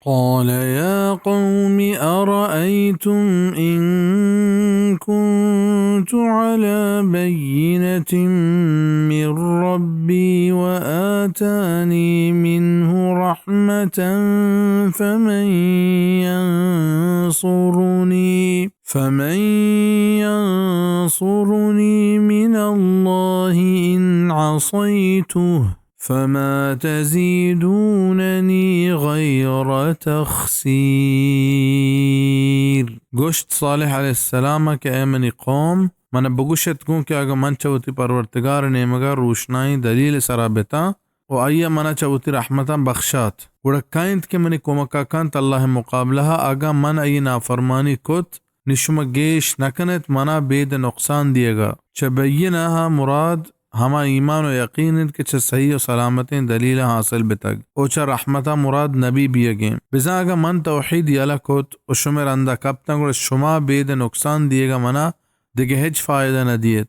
قال يا قوم أرأيتم إن كنت على بينة من ربي وآتاني منه رحمة فمن ينصرني، فمن ينصرني من الله إن عصيته، فما تزيدونني غير تخسير۔ گوشت صالح علیہ السلام کہ اے منی قوم، من بگوشت گوں کہ اگاں من چہ وتی پرورتگار نیمگا روشنائیں دلیل سرا بتاں و آئیا منا چہ وتی رحمتاں بخشات، گڑا کئے انت کہ منی کمکا کنت اللہ مقابلہا؟ اگاں من آئی نافرمانی کت، نی شما گیش نہ کنیت منا بید نقصان دیگا۔ چہ بینہ ء مراد ہما ایمان و یقین انت کہ چہ صحیح و سلامتیں دلیل حاصل بتگ، و چہ رحمت ء مراد نبی بیگیں۔ بزاں اگاں من توحید یلہ کت و شمئے رندا کپتاں، گڑا شما بید نقصان دیگا منا دگہ ہچ فائدہ نہ دیت۔